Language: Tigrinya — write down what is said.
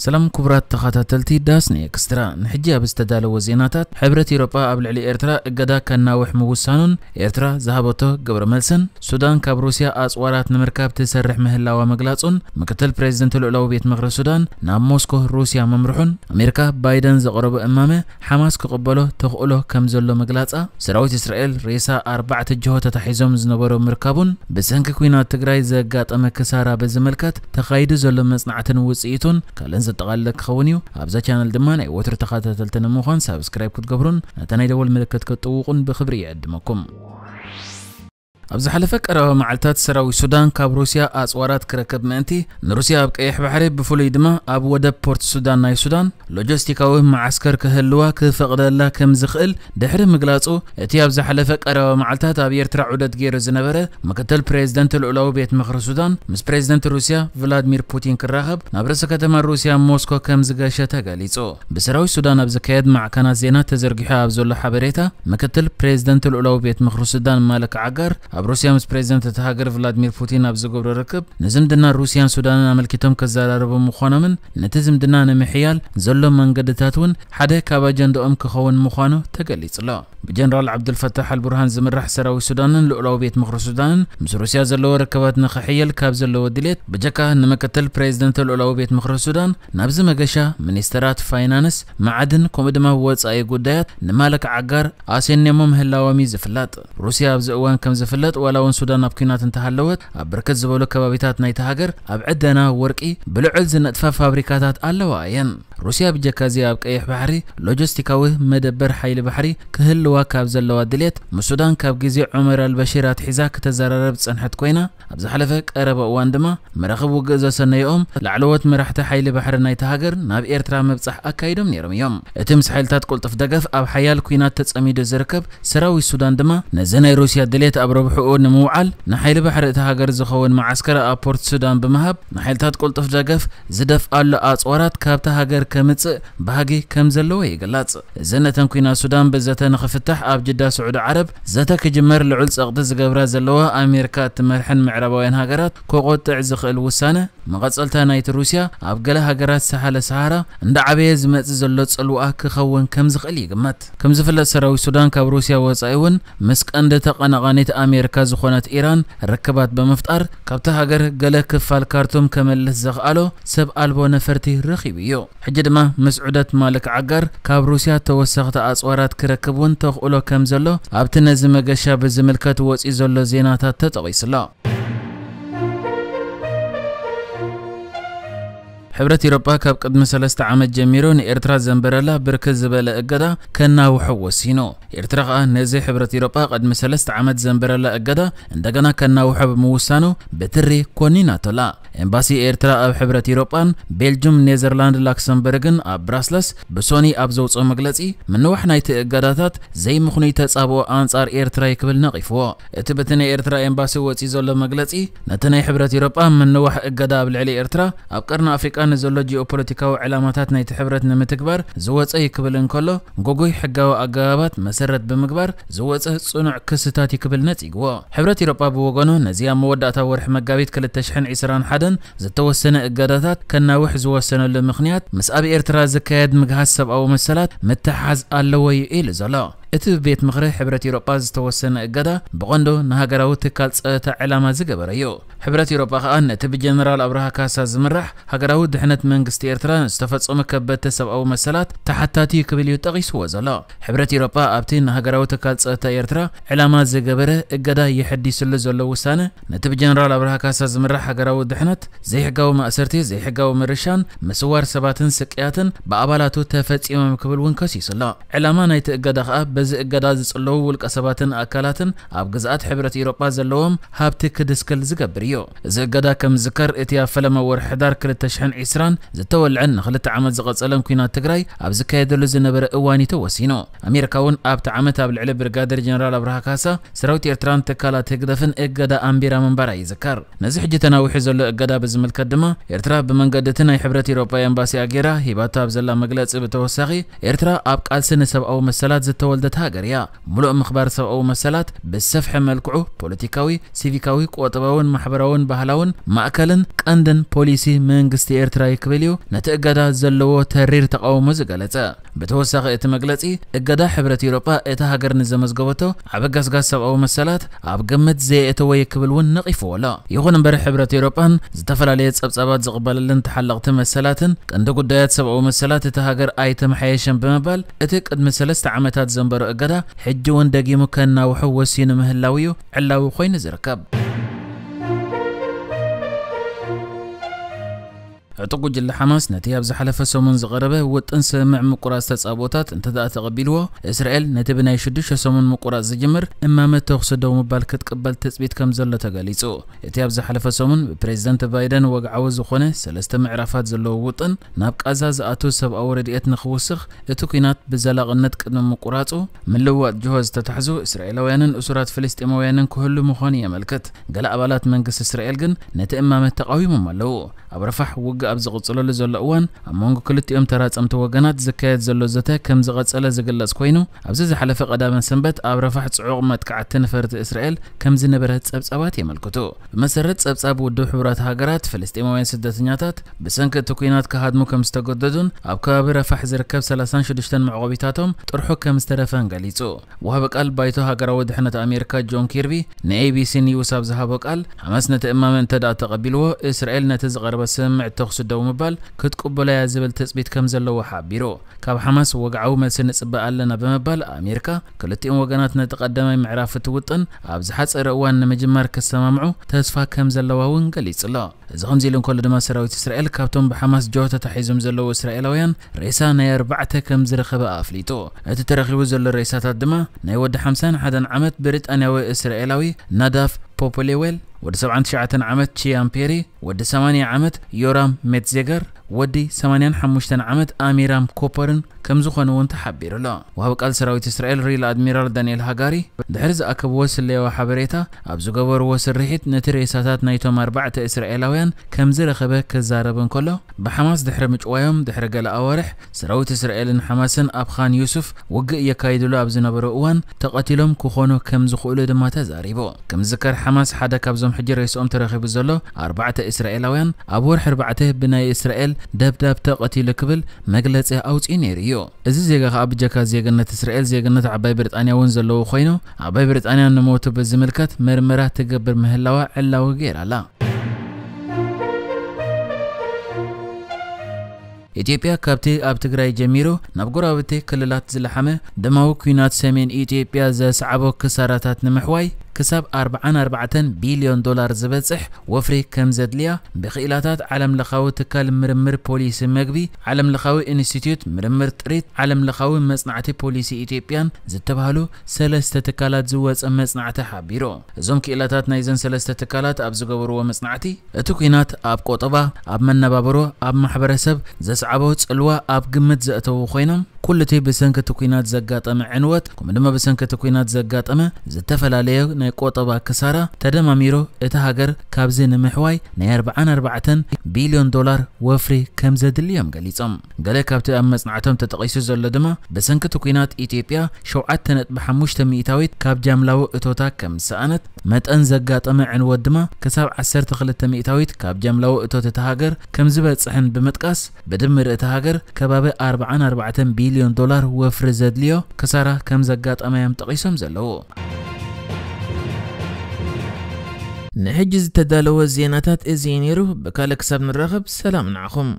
ሰላም ክቡራት ተኸታተልቲ ዳስኒ ኤክስትራ፣ ንሕጂ ኣብ ዝተዳለወ ዜናታት፣ ሕብረት ኤውሮጳ ኣብ ልዕሊ ኤርትራ እገዳ ከናውሕ ምውሳኑን ኤርትራ ዝሃበቶ ግብረ መልስን፣ ሱዳን ካብ ሩስያ ኣጽዋራት ንምርካብ ትሰርሕ ምህላዋ ምግላጹን፣ ምክትል ፕሬዚደንት ልኡላዊ ቤት ምኽሪ ሱዳን ናብ ሞስኮ ሩስያ ምምርሑን፣ ኣሜሪካ ባይደን ዘቕረቦ እማመ ሓማስ ክቕበሎ ተኽእሎ ከም ዘሎ ምግላጻ፣ ሰራዊት እስራኤል ሬሳ ኣርባዕተ ጅሆ ተታሒዞም ዝነበሩ ምርካቡን ብሰንኪ ኲናት ትግራይ ዘጋጠመ ክሳራ ብዝምልከት ተኻይዱ ዘሎ መጽናዕትን ውጽኢቱን ካልእን ዘጠቓለለ ክኸውን እዩ። ኣብዛ ቻነል ድማ ናይ ወትሩ ተኸታተልቲ ንምዃን ሳብስክራይብ ክትገብሩን ነታ ናይ ደወል ምልክት ክትጥውቑን ብኽብሪ ይዕድመኩም። ኣብ ዝሓለፈ ቀረባ መዓልታት ሰራዊት ሱዳን ካብ ሩስያ ኣጽዋራት ክረክብ ምእንቲ ንሩስያ ኣብ ቀይሕ ባሕሪ ብፍሉይ ድማ ኣብ ወደብ ፖርት ሱዳን ናይ ሱዳን ሎጂስቲካዊ መዓስከር ክህልዋ ክፈቕደላ ከም ዝኽእል ድሕሪ ምግላጹ፣ እቲ ኣብ ዝሓለፈ ቀረባ መዓልታት ኣብ ኤርትራ ዑደት ገይሩ ዝነበረ ምክትል ፕሬዚደንት ልኡላዊ ቤት ምኽሪ ሱዳን ምስ ፕሬዚደንት ሩስያ ቭላድሚር ፑቲን ክራኸብ ናብ ርእሰ ከተማ ሩስያ ሞስኮ ከም ዝገሸ ተገሊጹ። ብሰራዊት ሱዳን ኣብ ዝካየድ ማዕከናት ዜና ተዘርጊሑ ኣብ ዘሎ ሓበሬታ፣ ምክትል ፕሬዚደንት ልኡላዊ ቤት ምኽሪ ሱዳን ማለክ ዓጋር ኣብ ሩስያ ምስ ፕሬዚደንት እታ ሃገር ቭላድሚር ፑቲን ኣብ ዝገብሮ ርክብ፣ ንዝምድና ሩስያን ሱዳንን ኣመልኪቶም ክዘራረቡ ምዃኖምን ነቲ ዝምድና ንምሕያል ዘሎ መንገድታት እውን ሓደ ካብ ኣጀንዳኦም ክኸውን ምዃኑ ተገሊጹ ኣሎ። ብጀነራል ዓብዱልፈታሕ ኣልቡርሃን ዝምራሕ ሰራዊት ሱዳንን ልኡላዊ ቤት ምኽሪ ሱዳንን ምስ ሩስያ ዘለዎ ርክባት ንኽሕየል ካብ ዘለዎ ድሌት፣ ብጀካ ንምክትል ፕሬዚደንት ልኡላዊ ቤት ምኽሪ ሱዳን ናብዚ መገሻ ሚኒስተራት ፋይናንስ፣ መዓድን ከምኡ ድማ ወጻኢ ጉዳያት ንማለክ ዓጋር ኣሰንዮሞ ምህላዎም እዩ ዝፍለጥ። ሩስያ ኣብዚ እዋን ከም ዝፍለጥ ዋላ እውን ሱዳን ኣብ ኲናት እንተሃለወት ኣብ ብርክት ዝበሉ ከባቢታት ናይቲ ሃገር ኣብ ዕደና ወርቂ ብልዑል ዝነጥፋ ፋብሪካታት ኣለዋ እየን። ሩስያ ብጀካ እዚ ኣብ ቀይሕ ባሕሪ ሎጂስቲካዊ መደበር ሓይሊ ባሕሪ ክህልዋ ካብ ዘለዋ ድሌት ምስ ሱዳን ካብ ግዜ ዑመር ኣልበሺር ኣትሒዛ ክተዘራረብ ዝጸንሐት ኮይና ኣብ ዝሓለፈ ቀረባ እዋን ድማ መራኽብ ውግእ ዘሰነይኦም ላዕለዎት መራሕቲ ሓይሊ ባሕሪ ናይቲ ሃገር ናብ ኤርትራ ምብጻሕ ኣካይዶም ነይሮም እዮም። እቲ ምስ ሓይልታት ቅልጡፍ ደገፍ ኣብ ሓያል ኲናት ተጸሚዱ ዝርከብ ሰራዊት ሱዳን ድማ ነዚ ናይ ሩስያ ድሌት ኣብ ረብሕኡ ንምውዓል ንሓይሊ ባሕሪ እቲ ሃገር ዝኸውን መዓስከር ኣብ ፖርት ሱዳን ብምሃብ ንሓይልታት ቅልጡፍ ደገፍ ዝደፍኣሉ ኣጽዋራት ካብቲ ሃገር ከምጽእ ባህጊ ከም ዘለዎ ይግለጽ። እዚ ነተን ኲናት ሱዳን ብዘተ ንኽፍታሕ ኣብ ጅዳ ስዑዲ ዓረብ ዘተ ክጅመር ልዑል ጸቕጢ ዝገብራ ዘለዋ ኣሜሪካ እትመርሐን ምዕራባውያን ሃገራት ክቆጥዕ ዝኽእል ውሳነ መቐጸልታ ናይቲ ሩስያ ኣብ ገለ ሃገራት ሳሃለ ሰሃራ እንዳዓበየ ዝመጽእ ዘሎ ጽልዋ ክኸውን ከም ዝኽእል ይግመት። ከም ዝፍለጥ ሰራዊት ሱዳን ካብ ሩስያ ወጻኢ እውን ምስ ቀንዲ ተቐናቓኒት ኣሜሪካ ዝኾነት ኢራን ርክባት ብምፍጣር ካብቲ ሃገር ገለ ክፋል ካርቱም ከመልስ ዘኽኣሎ ሰብ ኣልቦ ነፈርቲ ረኺቡ እዩ። ሕጂ ድማ ምስ ዑደት ማልክ ዓጋር ካብ ሩስያ ተወሰኽቲ ኣጽዋራት ክረክብ እውን ተኽእሎ ከም ዘሎ ኣብቲ ነዚ መገሻ ብዝምልከት ወጺኡ ዘሎ ዜናታት ተጠቒሱ ኣሎ። ሕብረት ኢሮጳ ካብ ቅድሚ ሰለስተ ዓመት ጀሚሩ ንኤርትራ ዘንበረላ ብርክት ዝበለ እገዳ ከናውሖ ወሲኑ። ኤርትራ ከኣ ነዚ ሕብረት ኢሮጳ ቅድሚ ሰለስተ ዓመት ዘንበረላ እገዳ እንደገና ከናውሖ ብምውሳኑ ብትሪ ኮኒናቶላ። ኤምባሲ ኤርትራ ኣብ ሕብረት ኢሮጳን ቤልጁም፣ ኔዘርላንድ፣ ላክሰምበርግን ኣብ ብራስለስ ብሶኒ ኣብ ዘውጽኦ መግለጺ ምንዋሕ ናይቲ እገዳታት ዘይምኽኑይ ተጻብኦ ኣንጻር ኤርትራ እዩ ክብል ነቒፍዎ። እቲ በቲ ናይ ኤርትራ ኤምባሲ ወጺኡ ዘሎ መግለጺ፣ ነቲ ናይ ሕብረት ኢሮጳ ምንዋሕ እገዳ ኣብ ልዕሊ ኤርትራ፣ ኣብ ቀርኒ ኣፍሪቃ ንዘሎ ጂኦፖለቲካዊ ዕላማታት ናይቲ ሕብረት ንምትግባር ዝወጸ እዩ ክብል እንከሎ፣ ግጉይ ሕጋዊ ኣገባባት መሰረት ብምግባር ዝወጸ ጽኑዕ ክስታት እዩ ክብል ነጺግዎ። ሕብረት ኢሮጳ ብወገኑ፣ ነዚ ኣብ መወዳእታ ወርሒ መጋቢት ክልተ ሽሕን ዕስራን ሓደን ዝተወሰነ እገዳታት ከናውሕ ዝወሰነሉ ምኽንያት፣ ምስ ኣብ ኤርትራ ዝካየድ ምግሃስ ሰብኣዊ መሰላት ምትሓዝ ኣለዎ እዩ ኢሉ ዘሎ። እቲ ብቤት ምኽሪ ሕብረት ኢሮጳ ዝተወሰነ እገዳ ብቐንዱ ንሃገራዊ ትካል ጸጥታ ዕላማ ዝገበረ እዩ። ሕብረት ኢሮጳ ከኣ ነቲ ብጀነራል ኣብርሃ ካሳ ዝምራሕ ሃገራዊ ድሕነት መንግስቲ ኤርትራ ዝተፈጸሙ ከበድቲ ሰብኣዊ መሰላት ተሓታቲ እዩ ክብል እዩ ጠቒስዎ ዘሎ። ሕብረት ኢሮጳ ኣብቲ ንሃገራዊ ትካል ጸጥታ ኤርትራ ዕላማ ዝገበረ እገዳ የሐዲስሉ ዘሎ ውሳነ፣ ነቲ ብጀነራል ኣብርሃ ካሳ ዝምራሕ ሃገራዊ ድሕነት ዘይሕጋዊ ማእሰርቲ፣ ዘይሕጋዊ ምርሻን ምስዋር ሰባትን ስቅያትን ብኣባላቱ ተፈጺሞም ክብል እውን ከሲሱ ኣሎ። ዕላማ ናይቲ እገዳ ከኣ በዚ እገዳ ዝጽለዉ ውልቀ ሰባትን ኣካላትን ኣብ ግዝኣት ሕብረት ኢሮጳ ዘለዎም ሃብቲ ክድስክል ዝገብር እዩ። እዚ እገዳ ከም ዝዝከር እቲ ኣብ ፈለማ ወርሒ ሕዳር ክልተ ሽሕን ዕስራን ዝተወልዐን ንክልተ ዓመት ዝቐጸለን ኲናት ትግራይ ኣብ ዝካየደሉ ዝነበረ እዋን እዩ ተወሲኑ። ኣሜሪካ እውን ኣብቲ ዓመት ኣብ ልዕሊ ብርጋደር ጀነራል ኣብርሃ ካሳ ሰራዊት ኤርትራን ትካላት ህግደፍን እገዳ ኣንቢራ ምንባራ ይዝከር። ነዚ ሕጂ ተናዊሑ ዘሎ እገዳ ብዝምልከት ድማ ኤርትራ ብመንገዲ እቲ ናይ ሕብረት ኢሮጳ ኤምባሲ ኣጌራ ሂባቶ ኣብ ዘላ መግለጺ ብተወሳኺ ኤርትራ ኣብ ቃልሲ ንሰብኣዊ መሰላት ዝተወልደ እታ ሃገር እያ። ምሉእ ምኽባር ሰብኣዊ መሰላት ብሰፍሐ መልክዑ ፖለቲካዊ፣ ሲቪካዊ፣ ቁጠባውን ማሕበራውን ባህላውን ማእከልን ቀንድን ፖሊሲ መንግስቲ ኤርትራ እዩ ክብል እዩ ነቲ እገዳ ዘለዎ ተሪር ተቓውሞ ዝገለጸ። ብተወሳኺ እቲ መግለጺ፣ እገዳ ሕብረት ኤውሮጳ እታ ሃገር ንዘመዝገበቶ ዓቢ ገስጋስ ሰብኣዊ መሰላት ኣብ ግምት ዘየእተወ እዩ ክብል እውን ነቒፍዎ ኣሎ። ይኹን እምበር ሕብረት ኤውሮጳን ዝተፈላለየ ጸብጻባት ዝቕበለለን ተሓለቕቲ መሰላትን ቀንዲ ጉዳያት ሰብኣዊ መሰላት እታ ሃገር ኣይተመሓየሸን ብምባል እቲ ቅድሚ ሰለስተ ዓመታት ዘንበሮ እገዳ ሕጂ እውን ደጊሙ ከናውሖ ወሲኑ ምህላው እዩ ዕላዊ ኮይኑ ዝርከብ። ዕጡቕ ጉጅለ ሓማስ ነቲ ኣብ ዝሓለፈ ሰሙን ዝቐረበ ውጥን ስምምዕ ምቁራጽ ተጻብኦታት እንተ ደኣ ተቐቢልዎ፣ እስራኤል ነቲ ብናይ ሽዱሽተ ሰሙን ምቁራጽ ዝጅምር እማመ ተኹሲ ደው ምባል ክትቅበል ትጽቢት ከም ዘሎ ተገሊጹ። እቲ ኣብ ዝሓለፈ ሰሙን ብፕሬዝደንት ባይደን ወግዓዊ ዝኾነ ሰለስተ ምዕራፋት ዘለዎ ውጥን፣ ናብ ቃዛ ዝኣቱ ሰብኣዊ ረድኤት ንኽውስኽ፣ እቲ ኲናት ብዘላቕነት ቅድሚ ምቁራጹ፣ ምልውዋጥ ጅሆ ዝተታሕዙ እስራኤላውያንን እሱራት ፍልስጤማውያንን ክህሉ ምዃኑ የመልክት። ገለ ኣባላት መንግስቲ እስራኤል ግን ነቲ እማመ ተቓዊሞም ኣለዉ። ኣብ ረፋሕ ውግእ ኣብ ዝቕጽለሉ ዘሎ እዋን፣ ኣብ መንጎ ክልቲኦም ተራጸምቲ ወገናት ዝካየድ ዘሎ ዘተ ከም ዝቐጸለ ዝግለጽ ኮይኑ፣ ኣብዚ ዝሓለፈ ቀዳመ ሰንበት ኣብ ረፋሕ ጽዑቕ መጥቃዕቲ ነፈርቲ እስራኤል ከም ዝነበረ ጸብጻባት የመልክቱ። ብመሰረት ጸብጻብ ውድብ ሕቡራት ሃገራት፣ ፍልስጤማውያን ስደተኛታት ብሰንኪ እቲ ኲናት ክሃድሙ ከም ዝተገደዱን ኣብ ከባቢ ረፋሕ ዝርከብ ሰላሳን ሽዱሽተን መዕቆቢታቶም ጥርሑ ከም ዝተረፈን ገሊጹ። ወሃቢ ቃል ባይቶ ሃገራዊ ድሕነት ኣሜሪካ ጆን ኪርቢ ንኤቢሲ ኒውስ ኣብ ዝሃቦ ቃል፣ ሓማስ ነቲ እማመ እንተ ደኣ ተቐቢልዎ፣ እስራኤል ነቲ ዝቐረበ ስምምዕ ተኹሲ ደው ምባል ክትቅበሎ እያ ዝብል ትጽቢት ከም ዘለዎ ሓቢሩ። ካብ ሓማስ ወግዓዊ መልሲ ንጽበ ኣለና ብምባል፣ ኣሜሪካ ክልቲኦም ወገናት ነቲ ቀዳማይ ምዕራፍ እቲ ውጥን ኣብ ዝሓጸረ እዋን ንምጅማር ክሰማምዑ ተስፋ ከም ዘለዋ እውን ገሊጹ ኣሎ። እዚ ከምዚ ኢሉ እንከሎ ድማ፣ ሰራዊት እስራኤል ካብቶም ብሓማስ ጆሆ ተታሒዞም ዘለዉ እስራኤላውያን ሬሳ ናይ ኣርባዕተ ከም ዝረኸበ ኣፍሊጡ። እቲ ተረኺቡ ዘሎ ሬሳታት ድማ ናይ ወዲ ሓምሳን ሓደን ዓመት ብሪጣንያዊ እስራኤላዊ ናዳፍ ፖፖሌዌል፣ ወዲ ሰብዓን ትሽዓተን ዓመት ቺያን ፔሪ፣ ወዲ ሰማንያ ዓመት ዮራም ሜትዜገር፣ ወዲ ሰማንያን ሓሙሽተን ዓመት ኣሚራም ኮፐርን ከም ዝኾኑ እውን ተሓቢሩ ኣሎ። ወሃቢ ቃል ሰራዊት እስራኤል ሪል ኣድሚራል ዳንኤል ሃጋሪ ድሕሪ ዝኣከብዎ ስለያዊ ሓበሬታ፣ ኣብ ዝገበርዎ ስርሒት ነቲ ሬሳታት ናይቶም ኣርባዕተ እስራኤላውያን ከም ዝረኸበ ክዛረብ እንከሎ፣ ብሓማስ ድሕሪ ምጭዋዮም ድሕሪ ገለ ኣዋርሕ፣ ሰራዊት እስራኤልን ሓማስን ኣብ ኻን ዩሱፍ ውግእ የካይድሉ ኣብ ዝነበሩ እዋን ተቐቲሎም ክኾኑ ከም ዝኽእሉ ድማ ተዛሪቡ። ከም ዝዝከር፣ ሓማስ ሓደ ካብዞም ሕጂ ሬስኦም ተረኺቡ ዘሎ ኣርባዕተ እስራኤላውያን ኣብ ወርሒ ኣርባዕተ ብናይ እስራኤል ደብዳብ ተቐቲሉ ክብል መግለጺ ኣውጺኡ ነይሩ እዩ። እዚ ዜጋ ከኣ ብጀካ ዜግነት እስራኤል፣ ዜግነት ዓባይ ብሪጣንያ እውን ዘለዎ ኮይኑ፣ ዓባይ ብሪጣንያ ንሞቱ ብዝምልከት መርመራ ትገብር ምህላዋ ዕላዊ ገይራ ኣላ። ኢትዮጵያ ካብቲ ኣብ ትግራይ ጀሚሩ ናብ ጎረባብቲ ክልላት ዝለሓመ ደማዊ ኲናት ሰሜን ኢትዮጵያ ዘስዓቦ ክሳራታት ንምሕዋይ ክሳብ ኣርባዓን ኣርባዕተን ቢልዮን ዶላር ዝበጽሕ ወፍሪ ከም ዘድልያ ብክኢላታት ዓለም ለኻዊ ትካል ምርምር ፖሊሲ መግቢ፣ ዓለም ለኻዊ ኢንስቲትዩት ምርምር ጥሪት፣ ዓለም ለኻዊ መጽናዕቲ ፖሊሲ ኢትዮጵያን ዝተባህሉ ሰለስተ ትካላት ዝወጸ መጽናዕቲ ሓቢሩ። እዞም ክኢላታት ናይዘን ሰለስተ ትካላት ኣብ ዝገበርዎ መጽናዕቲ፣ እቲ ኲናት ኣብ ቆጠባ፣ ኣብ መነባብሮ፣ ኣብ ማሕበረሰብ ዘስዓቦ ጽልዋ ኣብ ግምት ዘእተዉ ኮይኖም፣ ኩሉ እቲ ብሰንኪ እቲ ኲናት ዘጋጠመ ዕንወት፣ ከምኡ ድማ ብሰንኪ እቲ ኲናት ዘጋጠመ ዝተፈላለየ ናይ ቆጠባ ክሳራ ተደማሚሩ፣ እታ ሃገር ካብዚ ንምሕዋይ ናይ ኣርባዓን ኣርባዕተን ቢልዮን ዶላር ወፍሪ ከም ዘድሊ እዮም ገሊጾም። ገለ ካብቲ ኣብ መጽናዕቶም ተጠቒሱ ዘሎ ድማ፣ ብሰንኪ እቲ ኲናት ኢትዮጵያ ሸውዓተ ነጥቢ ሓሙሽተ ሚእታዊት ካብ ጃምላዊ እቶታ ከም ዝሰኣነት፣ መጠን ዘጋጠመ ዕንወት ድማ ክሳብ ዓሰርተ ክልተ ሚእታዊት ካብ ጃምላዊ እቶት እታ ሃገር ከም ዝበጽሕን ብምጥቃስ፣ ብድምር እታ ሃገር ከባቢ ኣርባዓን ኣርባዕተን ቢልዮን ዶላር ወፍሪ ዘድልዮ ክሳራ ከም ዘጋጠመ እዮም ጠቒሶም ዘለዉ። ንሕጂ ዝተዳለወ ዜናታት እዚ እዩ ነይሩ። ብካልእ ክሳብ ንራኸብ፣ ሰላም ንዓኹም።